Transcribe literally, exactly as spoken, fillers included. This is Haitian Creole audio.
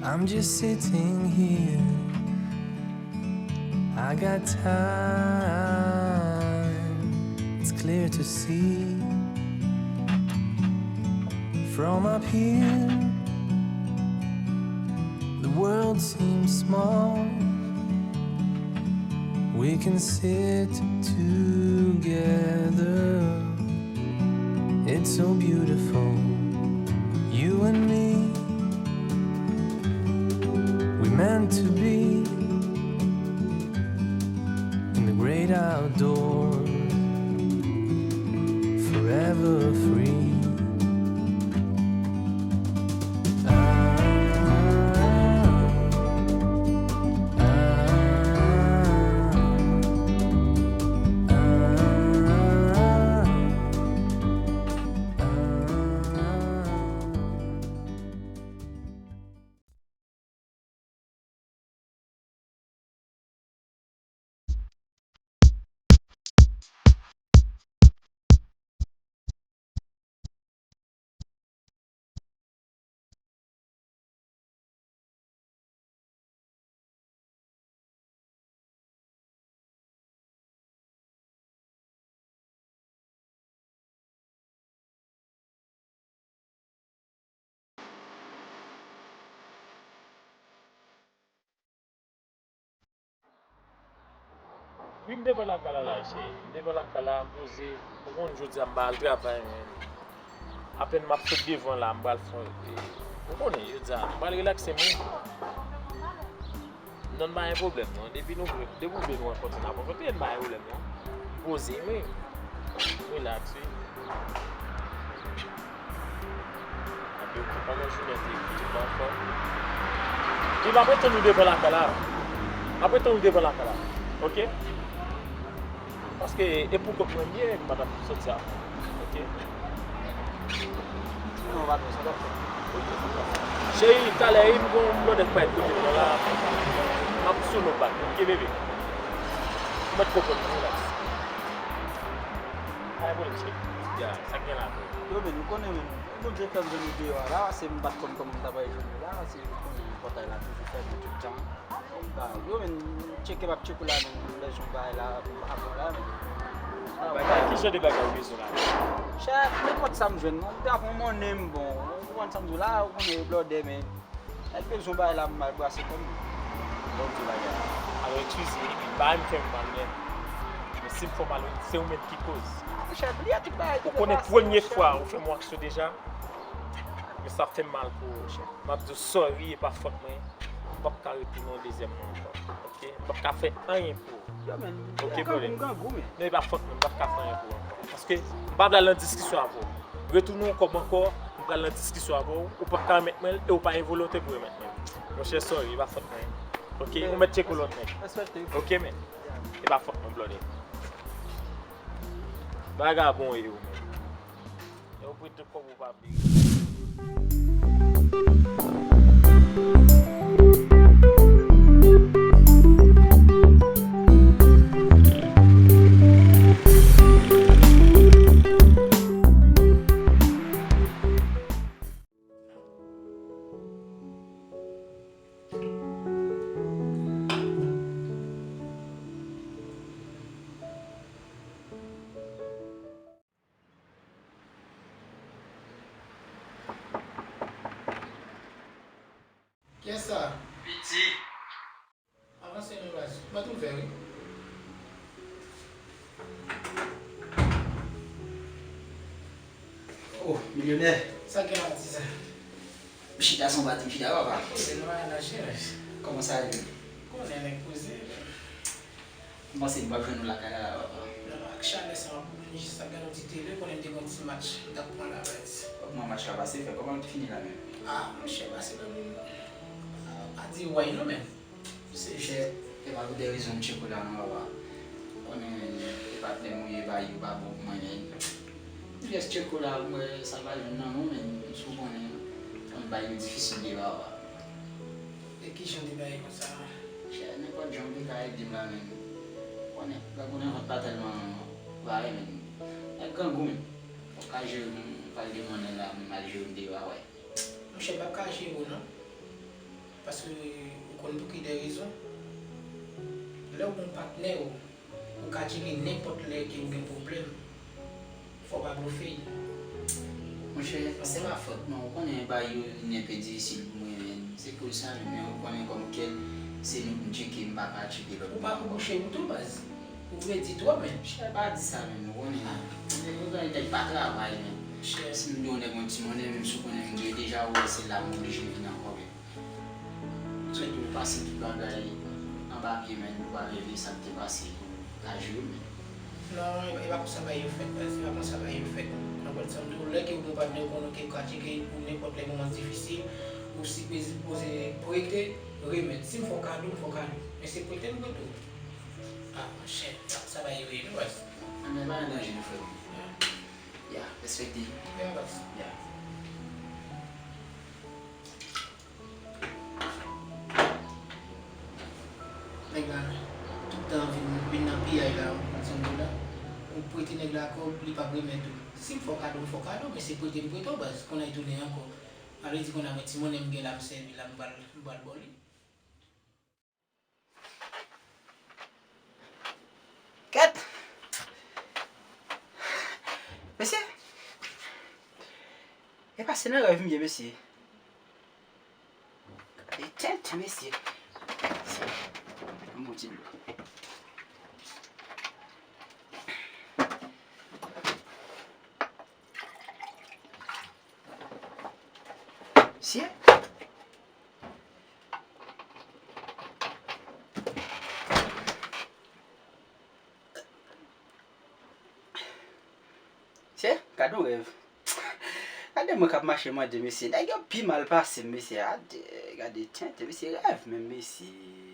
I'm just sitting here. I got time. It's clear to see from up here. The world seems small. We can sit together. It's so beautiful, you and me. We meant to be in the great outdoors, forever free. Wi, m devan lakay la, la, cheri. M devan lakay la, m poze. Ou konn jodi a m pa al travay, men apèn m ap sot devan la, m pral fè, e, ou konnen, jodi a, m pral relakse, men non, m pa gen pwoblèm, non. Depi nou vle, depi w vle nou rankontre, n ap rankontre, m pa gen pwoblèm, non. M poze, wi. M relaks, wi. Epi, ok, kòman jounen te ye? Tout anfòm? Epi m ap rete nou devan lakay la. M ap rete nou devan lakay la. Ok? Paske e pou kont mwen m ye, m pa t ap soti avè w. Ok? Non, patwon, sa p ap fèt. Ok. Cheri, talè, m gon lòt nèg pral kote m nan la. M ap sou nou bak. Ok, bebe? Ou mèt konprann mwen, relaks. Ay, bon, cheri. Ya, sa k gen la, bro? Yo, men, ou konnen, men. Bondye fè m jwenn ou deyò a la, se m pa t konn kòman m ta pral jwenn ou la, se ou konnen pòtay la toujou fèmen tout tan. Ba, yo menm, tcheke m ap tcheke w la menm, m bezwen yon bagay la, m pa bon la menm. Bagay, ki jan de bagay ou bezwen la? Chè, nenpòt sa m jwenn, non, m ta pran monnen m bon, ou konprann sa m di w la, ou konnen blòdè, men, lè l bezwen yon bagay la, m al brase kò m. Bon, di bagay la. Alò, eskize, m pa renmen fè w mal, men, men si m fè w mal, se ou menm ki koz. Ah, chè, bliye tout bagay ki te pase, monchè. Ou konnen premye fwa ou fè m yon aksyon deja, men sa fè m mal pou ou, chè. M ap di w sorry, e pa fòt mwen. M p ap ka repini yon dezyèm mwa ankò. Ok? M p ap ka fè anyen pou ou. Yo, men, ok, grangou, m grangou, men. Non, e pa fòt mwen, m p ap ka fè anyen pou ou ankò. Paske m pa vle al nan diskisyon avè w. Retounen yon kòb ankò, m pral nan diskisyon avè w, ou p ap ka remèt mwen l, e w pa gen volonte pou remèt mwen l. Monchè, sorry, e pa fòt mwen. Ok? Ou mèt tcheke w lòt nèg. Ok, men. E pa fòt mwen, blòdè. Vagabon w ye ou menm. E w prete kòb ou pa vle. Kiyès sa? Piti. Avanse non baz. Pòt ouvè wi. Oh, milyonè. Sa gen la ti sa? M chita sou yon pati, m chita papa. Poze non bagay la cheri. Kòman sa ye? Konnen nèg poze. M panse m pral jwenn ou lakay la, la, papa. Non, ak chalè sa, m ap vin jis ap gade yon ti tele, konnen m te gen yon ti match, m t ap pran la, baz. Kòman match la pase, frè? Kòman l te fini la menm? Ah, monchè, pase menm, ah, pa di way non, men. Se chè, e pa pou de rezon m tcheke w la non, papa. Konnen, e pa tèm ou ye, e pa, ou pa bon pou mwen, men. M jis tcheke w la, m wè sa pa jwenn nan men w, men, si w konnen, konnen bagay yo difisil devan, papa. E kijan w te bay konsa? Chè, nenpòt jan w te ka ede m la menm. Konnen, bagay nan vant pa tèlman vare menm. Nèg grangou menm. Fò w ka jere m, m pral de monnen la, m al jere m deyò a, wè. Monchè, m p ap ka jere w non. Paske ou konn pou ki de rezon. Lè w gon patnè w, ou ka tcheke nenpòt lè ke ou gen pwoblèm. Fò w pa blofe l. Monchè, se pa fòt mwen, ou konnen bagay yo vin enpe difisil pou mwen, men se pou sa menm, men ou konnen kòm kèl, se nou pou n tcheke, m pa ka tcheke lòt moun ankò. Ou pa pou bouche ou tou, baz. Ou vle di twòp, men. Monchè, pa di sa menm, ou konnen. Mwen, mwen, mwen, pa travay, men. Monchè. Si m di w nèg yon ti monnen, menm si w konnen m gen deja, ou wè se la m oblije vin ankò, men. Sou tou, pase tout bagay anba pye, men nou pa rele sa k te pase pou nou ka jere, men. Non, e pa, e pa konsa bagay yo fèt, baz, e pa konsa bagay yo fèt. Ou konprann sa m di w, lè ke ou gon patnè ou konnen ke ou ka tcheke pou nenpòt lè moman difisil, ou sipoze prete, remèt. Si m fè w kado, m fè w kado. Men se prete m prete w. A, monchè, sa, sa bagay yo ye, non, baz. Anben, pa gen danje, non, frè m. Ya, respekte. Ya, baz. Ya. Nèg la, tout tan vin, vin nan piyay la, ou konn sa m di w la. Ou prete nèg la kòb, li p ap remèt ou. Si m fè w kado, m fè w kado, men se prete m prete w, baz. Konnya li tounen ankò. Sa vle di konnya mwen ti monnen m gen la, m sèvi la, m pral, m pral ba w li. Kèt! Mesye! E pase nan rèv m ye, mesye. Gade tenten, mesye. Mesye, ban m yon ti dlo. Mesye! Mesye, gade yon rèv. Gade mwen k ap mache mande, mesye. Nèg yo pi mal pase m, mesye. Gade, gade tenten, mesye, rèv menm, mesye.